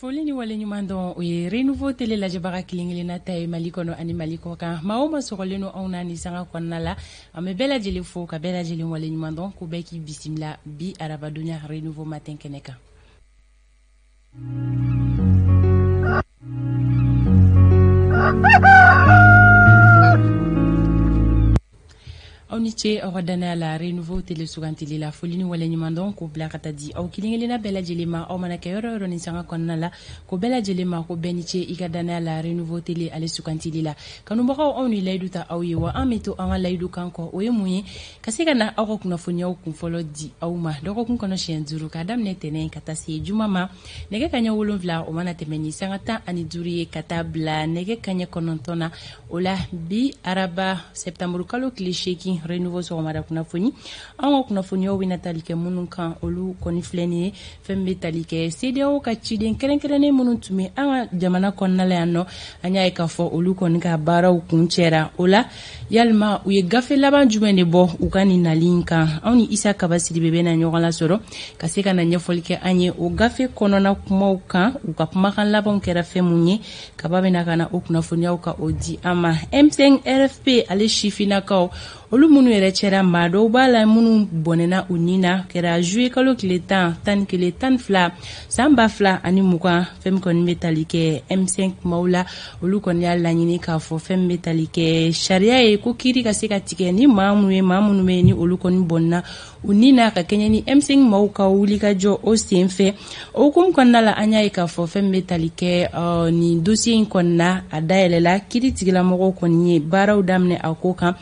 Foli ni waleɲuman dɔn o ye Renouveau télé lajɛbaga kelen kelenna ta ye Mali kɔnɔ ani Mali kɔ kan. Maa o maa sɔgɔlen don anw na nin sanga kɔnɔna la, an bɛ bɛɛ lajɛlen fo ka bɛɛ lajɛlen waleɲuman dɔn, ko bɛɛ k'i bisimila bi arabadonya Renouveau matin kɛnɛ kan. Aw ni ce aw ka dannaya la Renouveau télé sugantili la. Foli ni waleɲuman dɔn k'o bila ka taa di aw kelen kelenna bɛɛ lajɛlen ma, aw mana kɛ yɔrɔ yɔrɔ nin sanga kɔnɔna la, ko bɛɛ lajɛlen ma ko bɛɛ ni ce i ka dannaya la Renouveau télé ale sugantili la. Kanubagaw, anw ni layidu ta aw ye, wa an bɛ to an ka layidu kan kɔ. O ye mun ye? Ka se ka na aw ka kunnafoniyaw kunfɔlɔ di aw ma dɔgɔkun kɔnɔ siɲɛ 5, k'a daminɛ tɛnɛn ka taa se juma ma, nɛgɛ kaɲɛ 7 o mana tɛmɛ ni sanga 15 ye ka taa bila nɛgɛ kaɲɛ 9 na. O la bi araba septembre kalo tile 8, Renouveau sɔgɔmada kunnafoni, an ka kunnafoniyaw bɛna tali kɛ minnu kan, olu kɔni filɛ nin ye. Fɛn bɛ tali kɛ CEDEAO ka ciden kɛrɛnkɛrɛnnen minnu tun bɛ an ka jamana kɔnɔna la yan nɔ, an y'a ye k'a fɔ olu kɔni ka baaraw kuncɛra. O la yalima u ye gafe laban jumɛn de bɔ u ka nin nali in kan? Anw ni Isa Kaba Sidibe bɛna ɲɔgɔn lasɔrɔ ka se ka na ɲɛfɔli kɛ an ye o gafe kɔnɔna kumaw kan, u ka kumakan labanw kɛra fɛn mun ye. Kaba bɛna ka na o kunnafoniyaw ka o di an ma. M5 RFP ale sifinnakaw, olu minnu yɛrɛ cɛra, maa dɔw b'a la minnu bɔnɛna u ni na, kɛra juillet kalo tile 10, 11, 12, san 2020. Fɛn min kɔni bɛ tali kɛ M5 kumaw la, olu kɔni y'a laɲini k'a fɔ fɛn min bɛ tali kɛ sariya ye, ko kiiri ka se ka tigɛ ni maa minnu ye, maa minnu bɛ yen ni olu kɔni bɔnna u ni na ka kɛɲɛ ni M5 maaw ka wulikajɔ o sen fɛ. O hukumu kɔnɔna la, an y'a ye k'a fɔ fɛn min bɛ tali kɛ nin dossier in kɔnɔna, a dayɛlɛla, kiiri tigilamɔgɔw kɔni ye baaraw daminɛ a ko kan.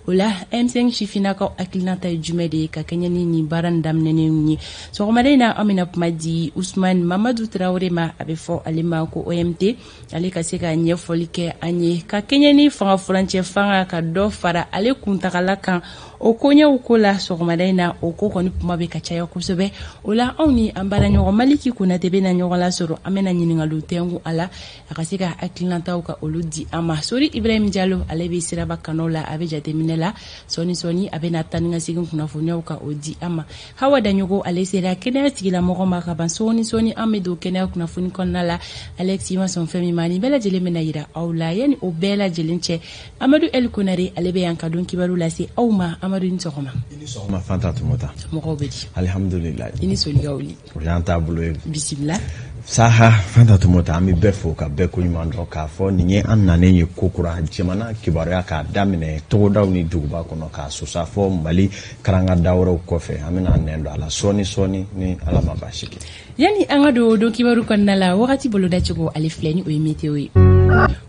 O la M5 sifinnakaw hakilinata ye jumɛn de ye ka kɛɲɛ ni nin baara in daminɛnen ye? Sɔgɔmada in na, an bɛna kuma di Usumani Mamadu Tarawele ma, a bɛ fɔ ale ma ko OMT, ale ka se ka ɲɛfɔli kɛ an ye ka kɛɲɛ ni fanga furancɛ fanga ka dɔ fara ale kuntagala kan, o koɲɛw ko la. Sɔgɔmada in na, o ko kɔni kuma bɛ ka caya kosɛbɛ. O la anw ni an baaraɲɔgɔn Maliki Konate bɛna ɲɔgɔn lasɔrɔ, an bɛna ɲininkaliw tɛnku a la, a ka se ka hakilinataw ka olu di an ma. Sori Ibrahim Jalo, ale bɛ siraba kanaw la, a bɛ jateminɛ la, sɔɔni sɔɔni a bɛna taa ni ka segin kunnafoniyaw ka o di an ma. Hawa Daɲogo, ale sera kɛnɛya tigilamɔgɔ ma ka ban, sɔɔni sɔɔni an bɛ don kɛnɛya kunnafoni kɔnɔna la. Alex ma sɔn fɛn min ma, nin bɛɛ lajɛlen bɛna yira aw la. Yanni o bɛɛ lajɛlen cɛ, Amadu El Konare, ale bɛ yan ka don kibaru lase aw ma. Amadu, ni sɔgɔma. I ni sɔgɔma Fanta Tumota. Mɔgɔw bɛ di? Alihamudulilayi. I ni soli ka wuli. O y'an taabolo ye. Bisimila. Saha Fanta Tumota, an bɛ bɛɛ fo ka bɛɛ koɲuman dɔn k'a fɔ nin ye an nanen ye kokura jamana kibaruya, k'a daminɛ togodaw ni duguba kɔnɔ, k'a susa fɔ Mali karangada wɛrɛw kɔfɛ. An bɛna nɛn don a la sɔɔni sɔɔni ni Ala ma baasi kɛ. Yanni an ka don don kibaru kɔnɔna la, wagati bolodacogo ale filɛ, ni o ye météo ye.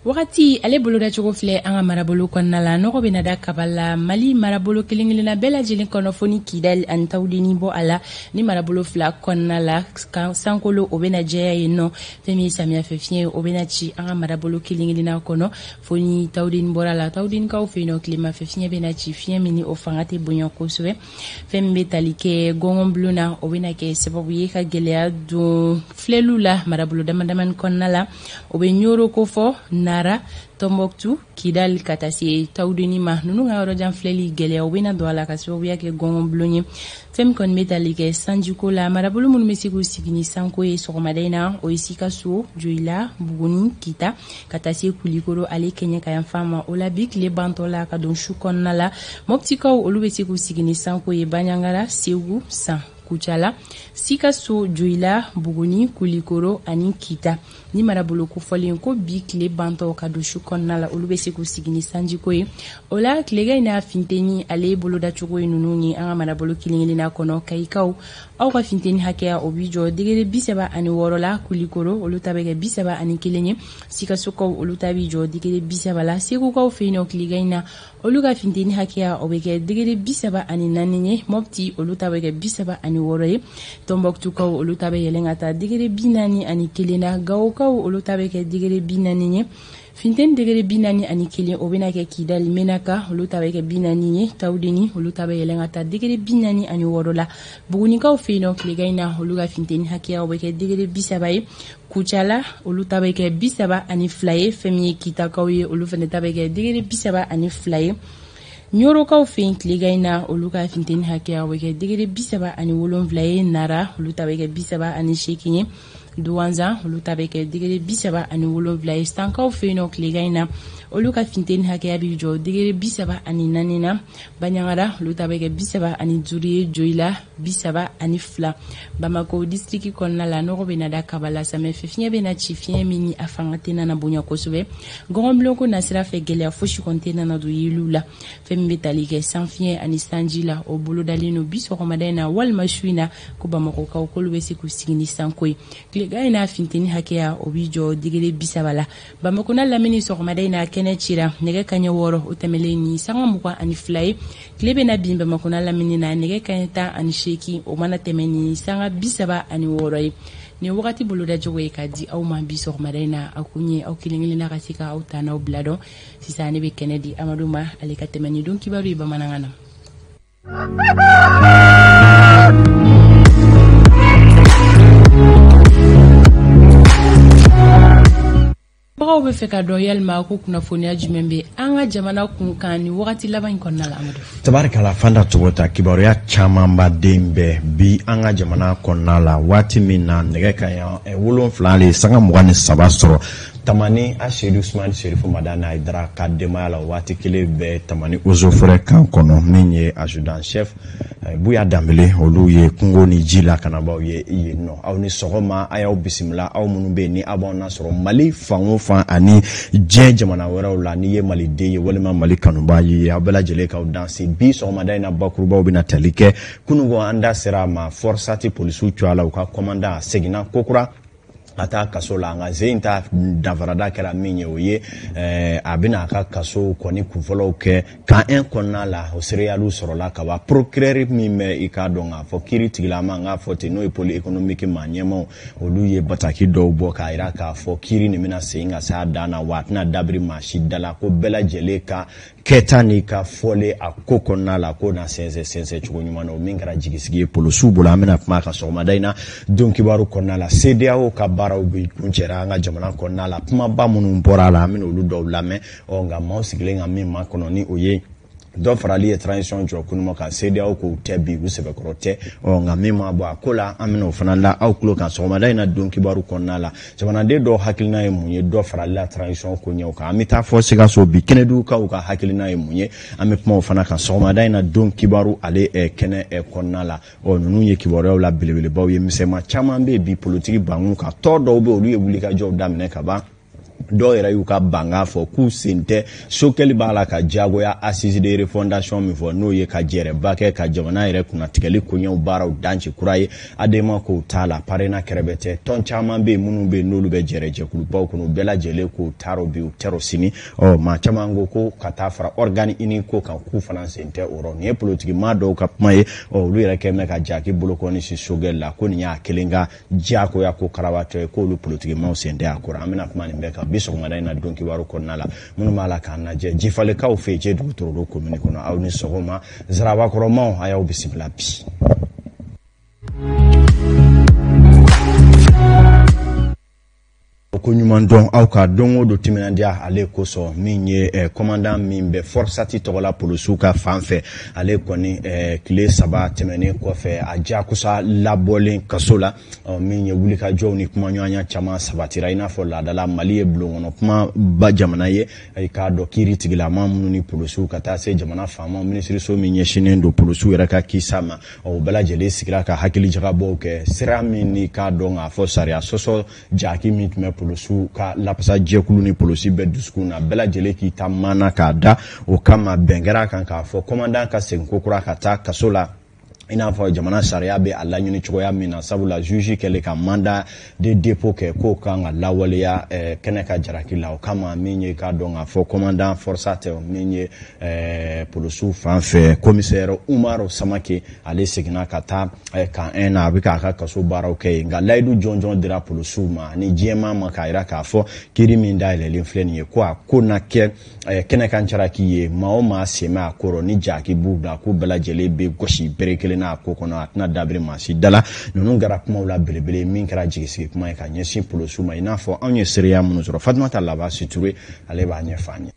Wagati ale bolodacogo filɛ an ka marabolo kɔnɔna la. Nɔgɔ bɛna da kaba la Mali marabolo kelen kelenna bɛɛ lajɛlen kɔnɔ, fo ni Kidali ani Tawudeni bɔ a la. Ni marabolo fila kɔnɔna la, sankolo o bɛna jɛya yen nɔ. Fɛn min ye samiyɛfɛ fiɲɛ ye, o bɛna ci an ka marabolo kelen kelenna kɔnɔ, fo ni Tawudeni bɔra la. Tawudenikaw fɛ yen nɔ, tilemafɛ fiɲɛ bɛna ci, fiɲɛ min ni o fanga tɛ bonya kosɛbɛ. Fɛn min bɛ tali kɛ gɔngɔnbulon na, o bɛna kɛ sababu ye ka gɛlɛya don filɛliw la marabolo dama damani kɔnɔna la. O bɛ Ɲoro kofɔ, Nara, Tɔnbɔkutu, Kidali ka taa se Tawudeni ma. Ninnu ka yɔrɔjan filɛli, gɛlɛya o bɛna don a la ka sababuya kɛ gɔngɔnbulon ye. Fɛn min kɔni bɛ tali kɛ sanjiko la, marabolo minnu bɛ se k'u sigi ni sanko ye sɔgɔmada in na, o ye Sikaso, Joyila, Buguni, Kita ka taa se Kulikoro ale kɛɲɛka yanfan ma. O la bi tile bantɔ la ka don su kɔnɔna la, Mɔptikaw olu bɛ se k'u sigi ni sanko ye, Banjagara, Segu, San, Kucala, Sikaso, Joyila, Buguni, Kulikoro ani Kita. Ni marabolo kofɔlen ko bi tile bantɔ ka don su kɔnɔna la, olu bɛ se k'u sigi ni sanjiko ye. O la tilegan in n'a funteni ale bolodacogo ye ninnu ye an ka marabolo kelen kelenna kɔnɔ. Kayikaw, aw ka funteni hakɛya o bi jɔ degré 36 la. Kulikoro olu ta bɛ kɛ 31 ye. Sikasokaw olu ta bi jɔ degré 30 la. Segukaw fɛ yen nɔ, tilegan in na olu ka funteni hakɛya o bɛ kɛ degré 34 ye. Mɔpti olu ta bɛ kɛ 36 ye. Tɔnbɔkutukaw olu ta bɛ yɛlɛn ka taa degré 41 na. Gawokaw olu ta bɛ kɛ degré 40 ye. Funteni degré 41, o bɛna kɛ Kidali. Menaka olu ta bɛ kɛ 40 ye. Tawudeni olu ta bɛ yɛlɛn ka taa degré 46 la. Bugunikaw fɛ yen nɔ, tilegan in na olu ka funteni hakɛya o bɛ kɛ degré 30 ye. Kucala olu ta bɛ kɛ 32 ye. Fɛn min ye Kitakaw ye, olu fana ta bɛ kɛ degré 32 ye. Ɲorokaw fɛ yen, tilegan in na olu ka funteni hakɛya o bɛ kɛ degré 37 ye. Nara olu ta bɛ kɛ 38 ye. Duwanzan olu ta bɛ kɛ degré 37 ye. Sankaw fɛ yen nɔ tilegan in na, olu ka funteni hakɛya bɛ jɔ degré 34 na. Baɲangara olu ta bɛ kɛ 35 ye. Joyila 32. Bamakɔ distriki kɔnɔna la, nɔgɔ bɛ na da kaba la, samiyɛfɛ fiɲɛ bɛ na ci, fiɲɛ min ni a fanga tɛ nana bonya kosɛbɛ. Gɔngɔnbilonko nasira fɛ, gɛlɛya fosi kɔni tɛ nana don yeliw la. Fɛn min bɛ tali kɛ sanfiɲɛ ani sanji la, o bolodalen don bi sɔgɔmada in na walima su in na, ko bamakɔkaw k'olu bɛ se k'u sigi ni sanko ye. Tilegan in na, funteni hakɛya o b'i jɔ degré 30 la. Bamakɔ n'a lamini, sɔgɔmada in na kɛnɛ cira nɛgɛ kaɲɛ 6, o tɛmɛlen ni sanga 22 ye. Tile bɛna bin Bamakɔ n'a lamini na nɛgɛ kaɲɛ 18, o mana tɛmɛ ni sanga 36 ye. Nin wagati bolodacogo ye ka di aw ma bi sɔgɔmada in na, a kun ye aw kelen kelenna ka se ka aw ta n'aw bila dɔn. Sisan ne bɛ kɛnɛ di Amadu ma, ale ka tɛmɛ ni don kibaru ye bamanankan na. Bagaw bɛ fɛ ka dɔn yalima ko kunnafoniya jumɛn bɛ an ka jamana kun kan ni wagati laban in kɔnɔna la, Amadu? Tabarikala Fanta Togota, kibaruya camanba den bɛ bi an ka jamana kɔnɔna la. Waati min na nɛgɛ kaɲɛ 7 le sanga 23 sɔrɔ, Tamani Asedu Usumani Serifu Madani Hayidara ka denbaya la, waati kelen bɛ Tamani Eaux et Forêts camp kɔnɔ, min ye adjudant chef Buya Danbele, olu ye kungo ni ji lakanabaaw ye yen nɔ. Aw ni sɔgɔma, a y'aw bisimila, aw minnu bɛ yen ni aw b'aw nasɔrɔ Mali fan o fan ani diɲɛ jamana wɛrɛw la. N'i ye maliden ye walima Mali kanubaa ye, aw bɛɛ lajɛlen k'aw danse. Bi sɔgɔmada in na, bakurubaw bɛna tali kɛ kununko an da sera a ma, FORSAT polisiw cogoya la, u ka commandant seginna kokura ka taa kaso la. Nka sen ta danfarada kɛra min ye, o ye a bɛna a ka kaso kɔni kunfɔlɔw kɛ camp 1 kɔnɔna la. O seereyaliw sɔrɔla ka ban. Procureur min bɛ, i k'a dɔn k'a fɔ kiiri tigilama, n k'a fɔ ten, n'o ye pôle économique maa ɲɛmaw, olu ye bataki dɔw bɔ k'a jira k'a fɔ kiiri nin bɛna segin ka s'a dan na, wa a tɛna dabiri maa si da la, ko bɛɛ lajɛlen ka kɛta n'i ka fɔlen a ko kɔnɔna la, ko na sɛnsɛn sɛnsɛn cogo ɲuman na. O min kɛra jigisigi ye polosiw bolo, an bɛna kuma a kan sɔgɔmada in na don kibaru kɔnɔna la. CEDEAO ka baaraw bɛ kuncɛra an ka jamana kɔnɔna la, kumaba minnu bɔra a la, an bɛna olu dɔw lamɛn. Ɔ nka maaw sigilen ka min makɔnɔ, ni o ye dɔ farali ye transition jɔ kunuma kan, CEDEAO k'o tɛ bi, u sɛbɛkɔrɔ tɛ. Ɔ nka min ma bɔ a ko la, an bɛna o fana la aw tulo kan sɔgɔmada in na don kibaru kɔnɔna la. Jamanaden dɔw hakilina ye mun ye dɔ farali la transition ko ɲɛw kan? An bɛ taa fɔ Sikaso bi, Kɛnɛdugukaw ka hakilina ye mun ye? An bɛ kuma o fana kan sɔgɔmada in na don kibaru ale kɛnɛ kɔnɔna la. Ɔ ninnu ye kibaruyaw la belebelebaw ye. Misɛnman caman bɛ yen bi politiki bankun kan. Tɔ dɔw bɛ, olu ye wulikajɔw daminɛ ka ban. Dɔw yɛrɛ y'u ka bankan fɔ k'u sen tɛ. Sokɛli b'a la ka diyagoya assise de refondation min fɔ, n'o ye ka jɛrɛba kɛ ka jamana yɛrɛ kunnatigɛli koɲɛw baaraw danci kura ye, ADEMA k'o t'a la, PARENA kɛrɛbɛ tɛ. Tɔn caman bɛ yen minnu bɛ yen n'olu bɛ jɛrɛ jɛkulubaw kɔnɔ, u bɛɛ lajɛlen k'o taar'o bi, u tɛr'o sini. Ɔ maa caman ko ko ka taa fara organe unique ko kan, k'u fana sen tɛ o rɔ. Nin ye politiki maa dɔw ka kuma ye. Ɔ olu yɛrɛ kɛlen bɛ ka jaki bolokɔni si Sogɛli la, ko nin y'a kelen ka diyagoya ko karabatɔ ye, k'olu politikimaw sen tɛ a ko la. An bɛna kuma nin bɛɛ kan bi sɔgɔmada in na don kibaru kɔnɔna la. Minnu b'a la k'an lajɛ Jifalekaw fɛ yen, Jɛdugu Torodo komini kɔnɔ, aw ni sɔgɔma. Zarabakɔrɔmaw, a y'aw bisimila bi. Ko ɲuman dɔn aw ka don o don timinandiya ale kosɔn. Min ye commandant min bɛ FORSAT tɔgɔ la polisiw ka fan fɛ, ale kɔni tile 3 tɛmɛnen kɔfɛ, a jakusa labɔlen kaso la. Min ye wulikajɔw ni kumaɲɔgɔnya caman sabatira, i n'a fɔ laadala Mali ye bulonkɔnɔ kuma ba jamana ye. I k'a dɔn kiiri tigilama minnu ni polisiw ka taa se jamana faamaw, minisiriso min ɲɛsinnen don polisiw yɛrɛ ka kisa ma, o bɛɛ lajɛlen sigira ka hakilijagabɔw kɛ sira min ni k'a dɔn k'a fɔ sariya sɔsɔ jaki min tun bɛ polisiw ka lapasa jɛkulu ni polisi bɛɛ dusukun na, bɛɛ lajɛlen k'i ta maana k'a da o kama. Bɛn kɛra a kan k'a fɔ commandant ka segin ko kura ka taa kaso la, i n'a fɔ jamana sariya bɛ a laɲini cogoya min na, sabula juge kɛlen ka mandat de dépôt kɛ k'o kan ka lawaleya kɛnɛ ka jalaki la. O kama min ye k'a dɔn k'a fɔ commandant FORSAT min ye polisiw fan fɛ, commissaire Umaru Samake, ale seginna ka taa camp 1 na, a bɛ k'a ka kaso baaraw kɛ yen. Nka layidu jɔnjɔn dira polisiw ma ani diɲɛmaa ma k'a jira k'a fɔ kiiri min dayɛlɛlen filɛ nin ye, ko a ko na kɛ kɛnɛkan jalaki ye. Maa o maa sen bɛ a ko rɔ ni jaki b'u la, k'u bɛɛ lajɛlen bɛ gosi bere kelen na a ko kɔnɔ, a tɛna dabiri maa si da la. Ninnu kɛra kumaw la belebele min kɛra jigisigi kuma ye ka ɲɛsin polisiw ma, i n'a fɔ anw ye seereya minnu sɔrɔ. Fatumata Labasi Ture, ale b'a ɲɛfɔ an ye.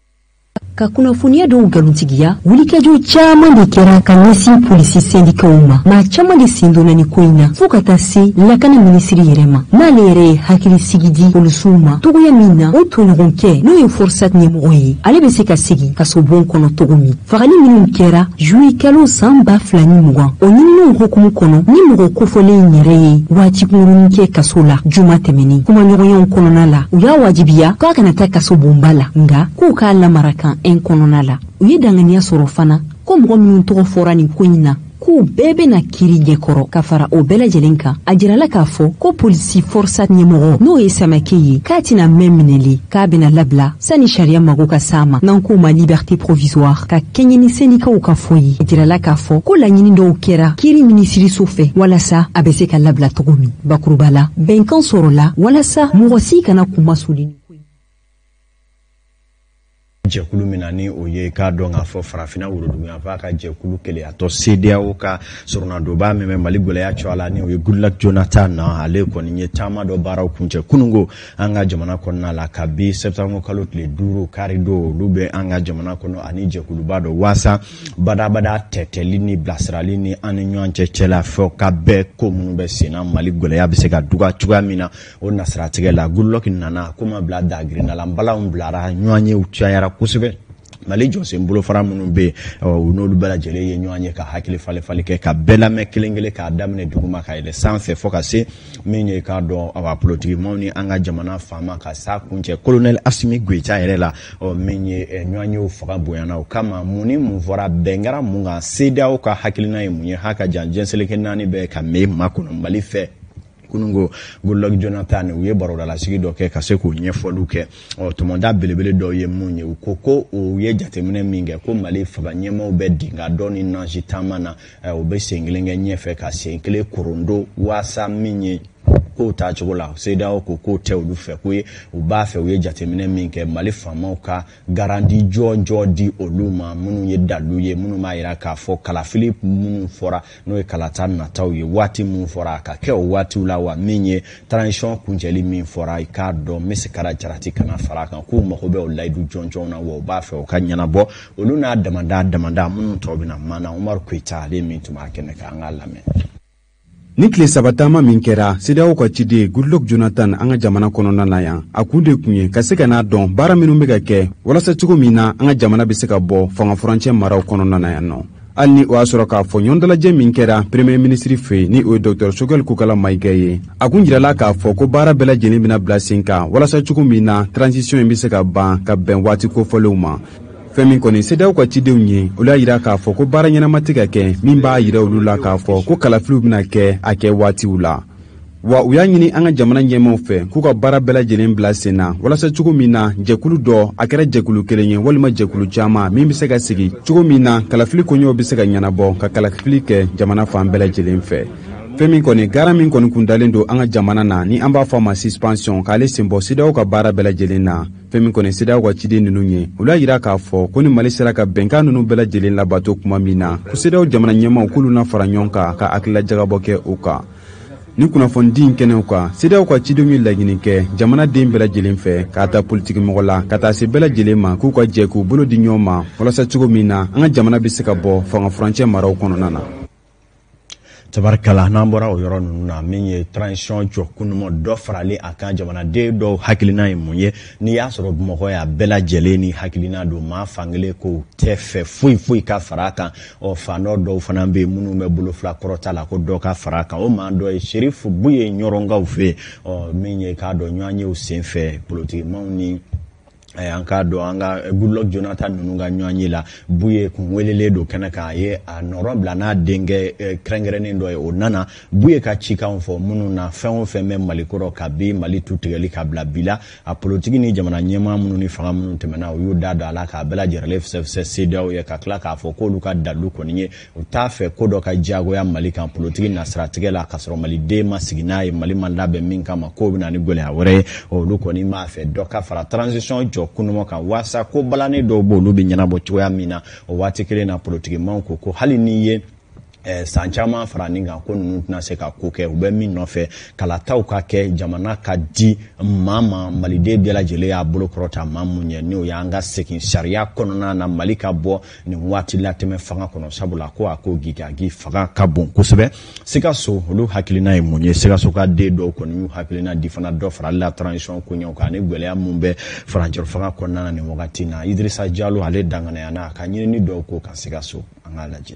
Ka kunnafoniya dɔw nkalontigiya, wulikajɔ caman de kɛra ka ɲɛsin polisi sendikaw ma. Maa caman de sen donna ni ko in na, fɔɔ ka taa se lakana minisiri yɛrɛ ma, n'ale yɛrɛ ye hakilisigi di polisiw ma togoya min na o tɔɲɔgɔnkɛ, n'o ye FORSAT ɲɛmɔgɔ ye, ale bɛ se ka segin kasobon kɔnɔ cogo min. Fagali minnu kɛra juillet kalo san 2020, o ɲininiw hukumu kɔnɔ, ni mɔgɔ kofɔlen yɛrɛ ye waati kunkurunin kɛ kaso la juma tɛmɛnen, kumaɲɔgɔnyaw kɔnɔna la, u y'a wajibiya k'a kana taa kaso bonba la, nka k'u k'a lamara camp 1 kɔnɔna la. U ye danganiya sɔrɔ fana ko mɔgɔ minnu tɔgɔ fɔra nin ko in na, k'u bɛɛ bɛna kiri ɲɛkɔrɔ. Ka fara o bɛɛ lajɛlen kan, a jirala k'a fɔ ko polisi FORSAT ɲɛmɔgɔ, n'o ye Samake ye, k'a tɛna mɛn minɛli, k'a bɛna labila sani sariya mago ka s'a ma, n'an k'o ma liberté provisoire. Ka kɛɲɛ ni sendikaw ka fɔ ye, a jirala k'a fɔ ko laɲini dɔw kɛra kiri minisiriso fɛ walasa a bɛ se ka labila cogo min. Bakuruba la, bɛnkan sɔrɔla walasa mɔgɔ si kana kunmasuli. Jɛkulu min na, ni o ye k'a dɔn k'a fɔ Farafinna woroduguyanfan ka jɛkulu keleyatɔ CEDEAO ka sɔrɔnadonba min bɛ Mali gɛlɛya cogoya la, ni o ye Goodluck Jonathan na, ale kɔni ye taama dɔ baaraw kuncɛ kunungo an ka jamana kɔnɔna la. Kabi septembre kalo tile 5, kari don, olu bɛ an ka jamana kɔnɔ ani jɛkuluba dɔ waasa badabada tɛtɛli ni bilasirali ni an ni ɲɔgɔn cɛ cɛla fɔ ka bɛɛ ko minnu bɛ senna, Mali gɛlɛya bɛ se ka duga cogoya min na. O nasiratigɛ la, Goodluck nana ko ma bila dagirinda la, balanw bilara, ɲɔgɔn ye cayara kosɛbɛ. Mali jɔsen bolofara minnu bɛ yen, u n'olu bɛɛ lajɛlen ye ɲɔgɔn ye ka hakili falen falen kɛ, ka bɛɛ lamɛn kelen kelen, k'a daminɛ duguma ka yɛlɛ sanfɛ, fo ka se min ye k'a dɔn, awa, politikimaw ni an ka jamana faama, ka s'a kuncɛ colonel Assimi Goïta yɛrɛ la. Ɔ min ye ɲɔgɔn yew fanga bonyana o kama, mun ni mun fɔra, bɛn kɛra mun kan, CEDEAO ka hakilina ye mun ye, ha ka jan diɲɛ seleke naani bɛɛ ka me makɔnɔ Mali fɛ. Kunungo, Goodluck Jonathan, u ye barodalasigi dɔ kɛ ka se k'o ɲɛfɔliw kɛ. Ɔ tɔmɔda belebele dɔw ye mun ye? U ko ko u ye jateminɛ min kɛ, ko Mali fanga ɲɛmaaw bɛ dinga dɔ ni nasi taama na, u bɛ sen kelen kɛ ɲɛfɛ ka sen kelen korondo, waasa min ye kow taacogo la, CEDEAO ko k'o tɛ olu fɛ ko ye. U b'a fɛ, u ye jateminɛ min kɛ, Mali faamaw ka garantie jɔnjɔn di olu ma, minnu ye dalu ye, minnu b'a yira k'a fɔ kalafili minnu fɔra, n'o ye kalata nataw ye, waati min fɔra, a ka kɛ o waatiw la, wa min ye transition kuncɛli min fɔra, i k'a dɔn misikara jarati kana fara a kan, k'u mago bɛ o layidu jɔnjɔnw na, wa u b'a fɛ o ka ɲɛnabɔ. Olu n'a damada damada minnu tɔ bɛna mana, Umaru Koyita, ale min tun b'a kɛnɛ kan, an k'a lamɛn. Ni tile 3 taama min kɛra CEDEAO ka ciden Goodluck Jonathan an ka jamana kɔnɔna na yan, a kun de kun ye ka se ka n'a dɔn baara minnu bɛ ka kɛ walasa cogo min na an ka jamana bɛ se ka bɔ fanga furancɛ maraw kɔnɔna na yan nɔ. Hali ni o y'a sɔrɔ k'a fɔ ɲɔgɔndalajɛ min kɛra premier ministre fɛ yen, ni o ye Dr Choguel Kokalla Maïga ye, a kun jirala k'a fɔ ko baara bɛɛ lajɛlen bɛna bila sen kan walasa cogo min na transition in bɛ se ka ban ka bɛn waati kofɔlenw ma. Fɛn min kɔni CEDEAO ka cidenw ye, olu y'a yira k'a fɔ ko baara ɲɛnama tɛ ka kɛ min b'a yira olu la k'a fɔ ko kalafiliw bɛna kɛ a kɛ waatiw la. Wa u y'a ɲini an ka jamana ɲɛmaaw fɛ k'u ka baara bɛɛ lajɛlen bila sen na walasa cogo min na jɛkulu dɔ, a kɛra jɛkulu kelen ye walima jɛkulu caman, min bɛ se ka sigi cogo min na kalafili koɲɛw bɛ se ka ɲɛnabɔ, ka kalafili kɛ jamana fan bɛɛ lajɛlen fɛ. Fɛn min kɔni garan min kɔni kun dalen don an ka jamana na, ni an b'a fɔ a ma suspension, k'ale sen bɔ CEDEAO ka baara bɛɛ lajɛlen na, fɛn min kɔni CEDEAO ka ciden ninnu ye, olu y'a yira k'a fɔ ko ni Mali sera ka bɛnkan ninnu bɛɛ lajɛlen labato kuma min na, ko CEDEAO jamana ɲɛmaaw k'olu na fara ɲɔgɔn kan ka hakililajagabɔ kɛ o kan. Ni kunnafonidi in kɛnɛw kan, CEDEAO ka cidenw ye laɲini kɛ jamanaden bɛɛ lajɛlen fɛ, k'a ta politikimɔgɔ la ka taa se bɛɛ lajɛlen ma, k'u ka jɛ k'u bolo di ɲɔgɔn ma walasa cogo min na an ka jamana bɛ se ka bɔ fanga furancɛ maraw kɔnɔna na. Tabarikala, n'an bɔra o yɔrɔ ninnu na, min ye transition jɔ kunuma dɔ farali a kan, jamanaden dɔw hakilina ye mun ye? N'i y'a sɔrɔ Bamakɔ y'a bɛɛ lajɛlen ni hakilina don, maa fankelen ko tɛ fɛ foyi foyi ka fara a kan. Ɔ fan dɔ dɔw fana bɛ yen minnu bɛ bolo fila kɔrɔta la ko dɔ ka fara a kan. O maa dɔ ye Serifu Buye, Ɲɔrɔnkaw fɛ yen. Ɔ min ye k'a dɔn, ɲɔgɔn yew sen fɛ, politikimaw ni an k'a dɔn an ka Goodluck Jonathan ninnu ka ɲɔgɔn ye la, Buye kun welelen don kɛnɛ kan. A ye a nɔrɔ bila n'a denkɛ kɛrɛnkɛrɛnnen dɔ ye. O nana Buye ka cikanw fɔ minnu na, fɛn o fɛn bɛ Mali kɔrɔ kabi Mali tu tigɛli ka bila bi la, a politiki ni jamana ɲɛmaa minnu ni fanga minnu tɛmɛna, u y'u da don a la k'a bɛɛ lajɛlen fisɛfisɛ CEDEAO ye, ka tila k'a fɔ k'olu ka dalu kɔni ye u t'a fɛ ko dɔ ka diyagoya Mali kan politiki nasiratigɛ la, k'a sɔrɔ maliden ma sigi n'a ye, Mali ma labɛn min kama, k'o bɛ na ni gɛlɛya wɛrɛ ye. Olu kɔni b'a fɛ dɔ ka fara transition jɔ kunuma kan waasa ko balannen dɔw b'olu bɛ ɲɛnabɔ cogoya min na. O waati kelen na, politikimaw ko ko hali n'i ye San caman fara nin kan, ko ninnu tɛna se ka ko kɛ. U bɛ min nɔfɛ, kalataw ka kɛ, jamana ka di maa ma, maliden bɛɛ lajɛlen y'a bolo kɔrɔta maa mun ye, n'o y'an ka segin sariya kɔnɔna na, Mali ka bɔ nin waati latɛmɛ fanga kɔnɔ, sabula ko a ko gigagi fanga ka bon kosɛbɛ. Sikaso, olu hakilina ye mun ye? Sikaso ka den dɔw kɔni y'u hakilina di fana dɔ farali la transition koɲɛw kan ani gɛlɛya mun bɛ furancɛ fanga kɔnɔna na nin wagati na. Idirisa Jalo, ale danganayana a ka ɲinini dɔw ko kan Sikaso. An k'a lajɛ.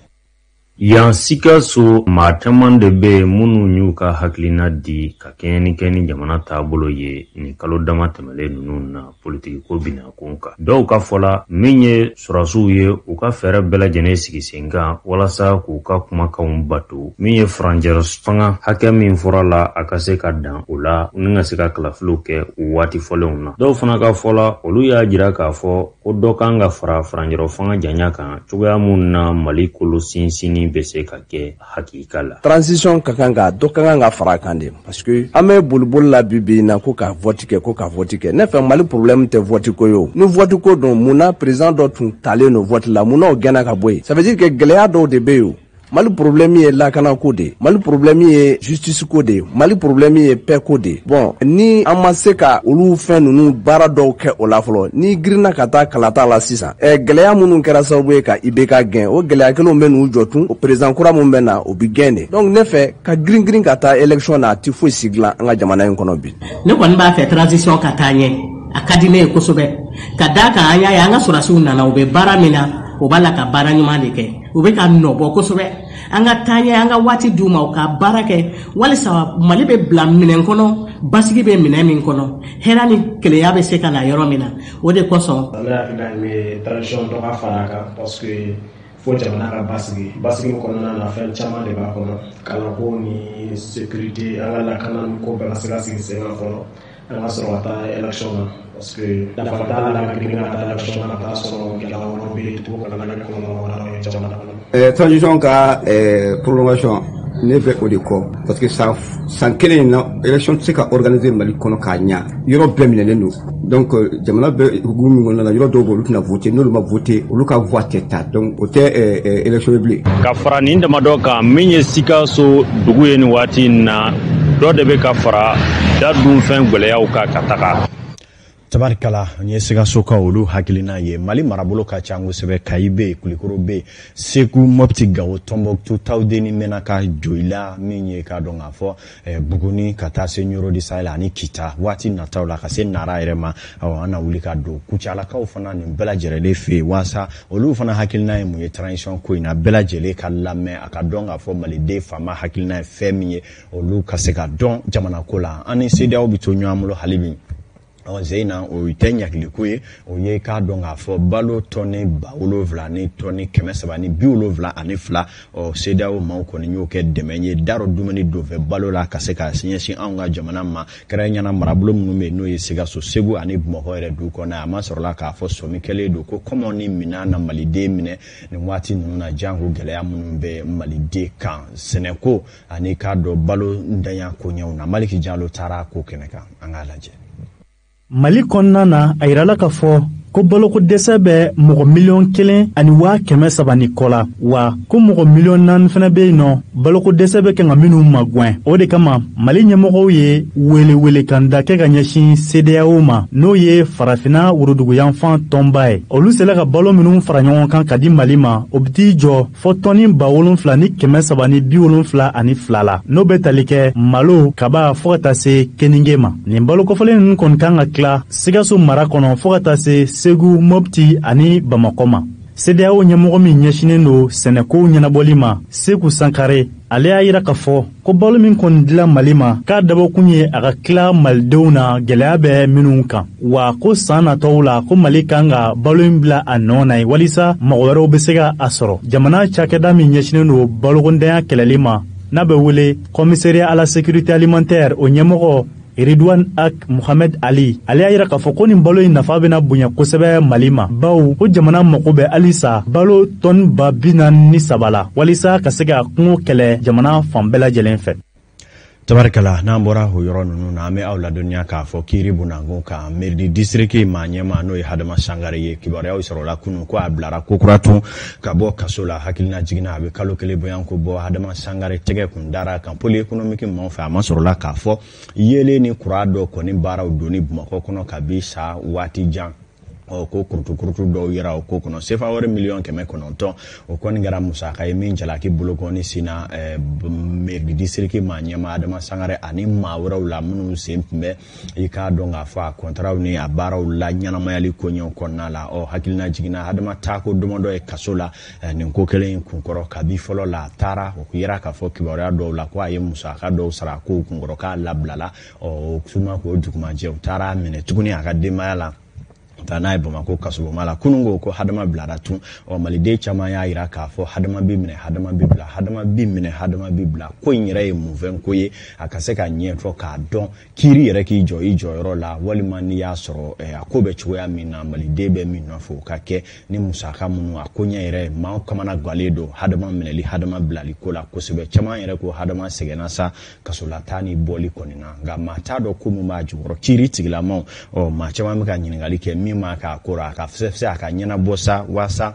Yan Sikaso, maa caman de bɛ yen minnu y'u ka hakilina di ka kɛɲɛ ni kɛ ni jamana taabolo ye nin kalo dama tɛmɛlen ninnu na politiki ko bina kun kan. Dɔw ka fɔ la, min ye sɔrɔdasiw ye, u ka fɛɛrɛ bɛɛ lajɛlen sigi sen kan walasa k'u ka kumakanw bato. Min ye furancɛ fanga hakɛ min fɔra la, a ka se ka dan o la ni ka se ka kalafiliw kɛ o waati fɔlenw na. Dɔw fana ka fɔ la, olu y'a jira k'a fɔ ko dɔ kan ka fara furancɛrɔ fanga janya kan, cogoya mun na Mali kolo sinsinni bɛ se ka kɛ hakika la. Transition ka kan ka dɔ ka kan ka fara a kan de, parce que an bɛ boliboli la bi bi in na ko ka vote kɛ, ko ka vote kɛ. Ne fɛ, Mali problème tɛ vote ko ye. O ni vote ko don, mun na président dɔ tun talen don vote la, mun na o gɛnna ka bɔ yen? Ça veut dire que gɛlɛya dɔw de bɛ yen. O Mali problème ye lakanako de ye, Mali problème ye justice ko de ye, Mali problème ye paix ko de ye. Bon, ni an ma se ka olu fɛn ninnu baara dɔw kɛ o la fɔlɔ, ni girinna ka taa kalata la sisan, gɛlɛya minnu kɛra sababu ye ka IBK gɛn, o gɛlɛya kelenw bɛ n'u jɔ tun. O président kura min bɛ na, o bi gɛn de. Donc ne fɛ, ka girin girin ka taa élection na, a ti foyi si dilan an ka jamana in kɔnɔ bi. Ne kɔni b'a fɛ transition ka taa ɲɛ, a ka di ne ye kosɛbɛ, ka d'a kan an y'a ye an ka sɔrɔdasiw nana, u bɛ baara min na, u b'a la ka baara ɲuman de kɛ, u bɛ ka nɔbɔ kosɛbɛ. An ka taa ɲɛ, an ka waati d'u ma u ka baara kɛ, walisa Mali bɛ bila minɛn kɔnɔ, basigi bɛ minɛn min kɔnɔ, hɛrɛ ni kelenya bɛ se ka na yɔrɔ min na. O de kosɔn. Ne hakilina ye min ye, transition dɔ ka fara a kan, parce que fo jamana ka basigi. Basigi kɔnɔna na, fɛn caman de b'a kɔnɔ: kalanko ni sécurité, an ka lakana ni ko bɛɛ ka se ka sigi sen kan fɔlɔ, an ka sɔrɔ ka taa élection na, parce que nafa t'a la ka girin ka taa élection na ka taa sɔrɔ gɛlɛya wɛrɛw bɛ yen tugun, ka na kɛ kɔlɔlɔ wɛrɛw ye jamana kɔnɔ. Transition ka prolongation, ne bɛ o de kɔ, parce que san kelen in na, élection tɛ se ka organiser Mali kɔnɔ k'a ɲa. Yɔrɔ bɛɛ minɛlen don. Donc jamana bɛ hukumu min kɔnɔna na, yɔrɔ dɔw bɛ, olu tɛna voter. N'olu ma voter, olu ka voix tɛ ta. Donc o tɛ élection ye bilen. Ka fara nin damadɔ kan, min ye Sikaso dugu ye nin waati in na, dɔ de bɛ ka fara da dunfɛn gwɛlɛyaw kan ka taga. Tabarikala, n ye Sikasokaw olu hakilina ye. Mali marabolo ka ca kosɛbɛ. Kayi bɛ yen, Kulikoro bɛ yen, Segu, Mɔpti, Gawo, Tɔnbɔkutu, Tawudeni, Mɛnaka, Joyila, min ye k'a dɔn k'a fɔ Buguni, ka taa se Ɲoro di Sahel ani Kita. Waati nataw la, ka se Nara yɛrɛ ma, awɔ, an na wuli ka don Kucalakaw fana nin bɛɛ lajɛlen fɛ yen, waasa olu fana hakilina ye mun ye transition ko in na, bɛɛ lajɛlen ka lamɛn, a ka dɔn k'a fɔ maliden faama hakilina ye fɛn min ye, olu ka se ka dɔn jamana ko la. An ni CEDEAO bɛ to ɲɔgɔn bolo hali bi. Ɔ zeyina, o tɛ ɲagiliko ye. O ye k'a dɔn k'a fɔ balo tɔni 7000 ni tɔni 372, ɔ CEDEAO maaw kɔni y'o kɛ dɛmɛ ye darɔ dumuni donfɛ balo la, ka se ka ɲɛsin anw ka jamana ma, kɛrɛnkɛrɛnnenya marabolo minnu bɛ yen, n'o ye Sikaso, Segu ani Bamakɔ yɛrɛ dugu kɔnɔ. A ma sɔrɔla k'a fɔ sɔmi kɛlen don ko kɔmɔ ni minan na maliden minɛ nin waati ninnu na, janko gɛlɛya minnu bɛ maliden kan sɛnɛko ani k'a dɔn balo ntanya koɲɛw na. Maliki Jalo taara ko kɛnɛ kan, an k'a lajɛ. Mali kɔnɔna na, a yirala k'a fɔ ko baloko dɛsɛ bɛ mɔgɔ 1,3 miliyɔn ni kɔ la, wa ko mɔgɔ 4 miliyɔn fana bɛ yen nɔ, baloko dɛsɛ bɛ kan ka minnu magwɛn. O de kama, Mali ɲɛmɔgɔw ye welewelekanda kɛ ka ɲɛsin CEDEAO ma, n'o ye Farafina woroduguyanfan tɔnba ye. Olu sera ka balo minnu fara ɲɔgɔn kan ka di Mali ma, o bɛ t'i jɔ fɔ tɔni 7372 la, n'o bɛ tali kɛ malo, kaba, fɔɔ ka taa se keninge ma. Nin balo kɔfɔlen ninnu kɔni kan ka tila Sikaso mara kɔnɔ fɔɔ ka taa se Segu, Mɔpti ani Bamakɔ ma. CEDEAO ɲɛmɔgɔ min ɲɛsinen don sɛnɛkow ɲɛnabɔli ma, Seku Sankare, ale y'a yira k'a fɔ ko balo min kɔni dila Mali ma, k'a dabɔkun ye a ka tila malidenw na gwɛlɛya bɛ minnu kan, wa ko saan natɔw la, ko Mali kan ka balo in bila a nɔ na ye, walisa mɔgɔ wɛrɛw be se ka a sɔrɔ. Jamana cakɛda min ɲɛsinen don balokondanya kɛlɛli ma, n'a bɛ wele Commissariat à la sécurité alimentaire, o ɲɛmɔgɔ Ridwan Ak Mohamed Ali, ale y'a yira k'a fɔ ko nin balo in nafa bɛna bonya kosɛbɛ Mali ma, bawo ko jamana mago bɛ halisa balo tɔni 43 la, walisa ka se ka kungo kɛlɛ jamana fan bɛɛ lajɛlen fɛ. Tabarikala, n'an bɔra o yɔrɔ ninnu na, an bɛ aw ladɔnniya k'a fɔ kiiri bunakun kan, mairie district maa ɲɛmaa, n'o ye Hadama Sangare ye, kibaruyaw sɔrɔla kunun ko a bilara kokura tun ka bɔ kaso la. Hakilina jiginna, a bɛ kalo 1 bɔyan ko bɔ, Hadama Sangare tɛgɛ kun dara kan pôle économique maaw fɛ. A ma sɔrɔla k'a fɔ yeelen ni kura dɔ kɔni baaraw donni Bamakɔ kɔnɔ kabi sa waati jan. Ɔ ko kurutu-kurutu dɔw yera o ko kɔnɔ, sefa wari miliyɔn 900, o kɔni kɛra musaka ye min jalaki bolokɔni sinna mairie district maa ɲɛmaa Adama Sangare ani maa wɛrɛw la minnu sen tun bɛ, i k'a dɔn k'a fɔ, a kɔntaraw ni a baaraw la ɲɛnamayali koɲɛw kɔnɔna la. Ɔ hakilina jiginna, Adama taako damadɔ ye kaso la nin ko kelen in kunkɔrɔ. Kabi fɔlɔ la a taara, o yera k'a fɔ kibaruya dɔw la ko a ye musaka dɔw sara kow kunkɔrɔ, k'a labilala. Ɔ o suma k'o dugumajɛ, u taara minɛ tuguni a ka denbaya la, taa n'a ye Bamakɔ kasobonba la. Kunun ko ko Hadama bilara tun. Ɔ maliden caman y'a yira k'a fɔ Hadama bi minɛ, Hadama bi bila, Hadama bi minɛ, Hadama bi bila. Ko in yɛrɛ ye mun fɛn ko ye? A ka se ka ɲɛfɔ k'a dɔn, kiiri yɛrɛ k'i jɔ i jɔyɔrɔ la, walima n'i y'a sɔrɔ a ko bɛ cogoya min na, maliden bɛ min nɔfɛ, o ka kɛ ni musaka minnu a ko ɲɛ yɛrɛ. Maaw kamana galen don Hadama minɛli, Hadama bilali ko la kosɛbɛ. Caman yɛrɛ ko Hadama sɛgɛnna sa kasolata ni bɔli kɔni na, nka maa t'a dɔn ko min b'a jukɔrɔ, kiiri tigilamaw. Ɔ maa caman bɛ ka ɲininkali kɛ min ma k'a ko a ka fɛsɛfɛsɛ, a ka ɲɛnabɔ sa, waasa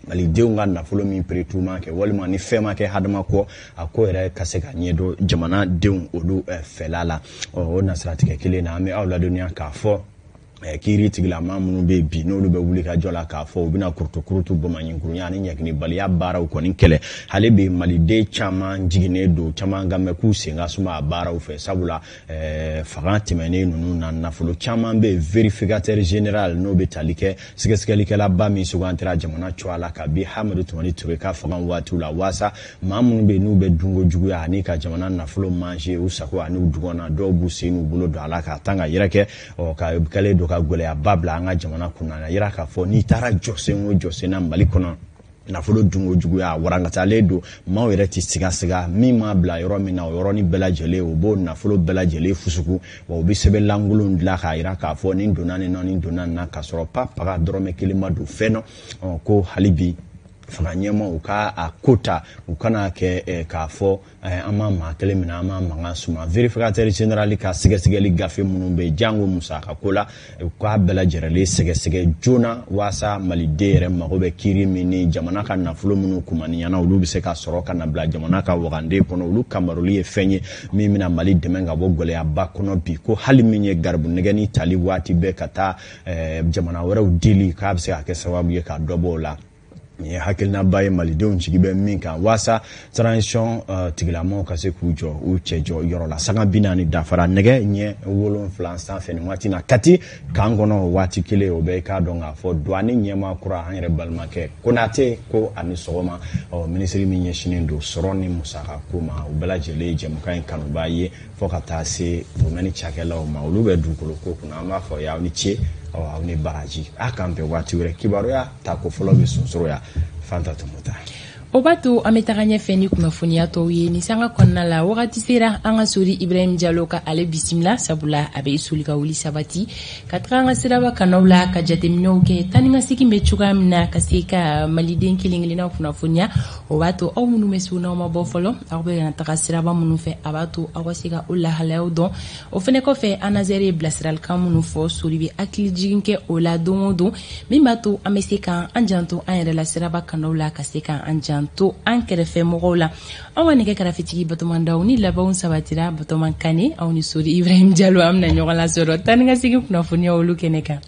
malidenw ka nafolo min peretuma kɛ, walima ni fɛn ma kɛ Hadama kɔ, a ko yɛrɛ ka se ka ɲɛdɔn jamanadenw olu fɛla la. Ɔ o nasiratigɛ kelen na, an bɛ aw ladɔnniya k'a fɔ kiiri tigilama minnu bɛ bi, n'olu bɛ wuli ka jɔ la k'a fɔ u bɛna kurutu-kurutu, bamaɲinkurunya ani ɲɛkinibaliya baaraw kɔni kɛlɛ, hali bi maliden caman jiginnen don, caman kan bɛ k'u sen ka suma a baaraw fɛ, sabula fanga tɛmɛnen ninnu na, nafolo caman bɛ yen. Vérificateur général, n'o bɛ tali kɛ sɛgɛsɛgɛlikɛlaba min sugantira jamana cogoya la kabi Hamadu Tumani Ture ka fanga waatiw la, waasa maa minnu bɛ yen n'u bɛ dunko juguya ani ka jamana nafolo manger u sago ani u dugɔn na, dɔw b'u sen n'u bolo don a la k'a tan ka yɛrɛkɛ. Ɔ ka kɛlen don ka gɛlɛyaba bila an ka jamana kunna. A yira k'a fɔ n'i taara jɔsen o jɔsen na Mali kɔnɔ, nafolo dunko juguya warankatalen don. Maaw yɛrɛ tɛ sigasiga, min m'a bila yɔrɔ min na, o yɔrɔnin bɛɛ lajɛlen, o b'o nafolo bɛɛ lajɛlen fusuku. Wa u bɛ sɛbɛn lankolon dilan k'a yira k'a fɔ nin donna nin na, nin donna nin na, k'a sɔrɔ pa paga dɔrɔmɛ kelen ma don fɛn nɔ. Ko hali bi fanga ɲɛmaaw ka a ko ta, u kana kɛ k'a fɔ an ma maa kelen minɛ, an ma mankan suma. Vérificateur général ka sɛgɛsɛgɛli gafe minnu bɛ yen, jango musaka ko la, u k'a bɛɛ lajɛlen sɛgɛsɛgɛ joona, waasa maliden yɛrɛ mago bɛ kiiri min ni jamana ka nafolo minnu kumaniyana, olu bɛ se ka sɔrɔ ka na bila jamana ka wagande kɔnɔ. Olu kamaroli ye fɛn ye min bɛna Mali dɛmɛ ka bɔ gɛlɛyaba kɔnɔ bi. Ko hali min ye garibu nɛgɛni tali waati bɛɛ ka taa jamana wɛrɛw deli, k'a bɛ se ka kɛ sababu ye ka dɔ bɔ o la. Nin ye hakilinaba ye malidenw jigi bɛ min kan, waasa transition tigilamaw ka se k'u jɔ u cɛ jɔ yɔrɔ la. Sanga 40 dafara nɛgɛ ɲɛ 7 sanfɛ nin waati na Kati kan kɔnɔ, waati kelen o bɛ. I k'a dɔn k'a fɔ douane ɲɛmaa kura, an yɛrɛ balimakɛ Konate, ko ani sɔgɔma. Ɔ minisiri min ɲɛsinnen don sɔrɔ ni musaka ko ma, u bɛɛ lajɛlen ye jɛmukan in kanuba ye, fo ka taa se domaine cakɛlaw ma, olu bɛ dugukolo ko kunna. An b'a fɔ aw ni ce, aw ni baraji, a k'an bɛn waati wɛrɛ. Kibaruya tako fɔlɔ bɛ sonsoro yan. Fanta Tɔmɔta. O b'a to an bɛ taga ɲɛfɛ ni kunnafoniya tɔw ye nin sanga kɔnɔna la. Wagati sera an ka Sori Ibrahim Jalo ka ale bisimila, sabula a bɛ soli ka wuli sabati ka taga an ka siraba kanaw la, ka jateminɛw kɛ taa ni ka segin bɛ cogoya min na, ka se ka maliden kelen kelennaw kunnafoniya. O b'a to aw minnu bɛ so, n'aw ma bɔ fɔlɔ, aw bɛ na taga siraba minnu fɛ, a b'a to aw ka se ka o lahalayaw dɔn. O fɛnɛ kɔfɛ, ANASER ye bilasiralikan minnu fɔ, Sori bɛ hakili jigin kɛ o la don o don, min b'a to an bɛ se k'an janto an yɛrɛ la siraba kanaw la, ka se k'an janto an kɛrɛfɛ mɔgɔw la. Anw ka nɛgɛ karafetigi Batoman Daw ni labanw sabatira, Batoman Kane, aw ni Sori Ibrahim Jalo, an bɛna ɲɔgɔn lasɔrɔ taa ni ka segin kunnafoniya olu kɛnɛ kan.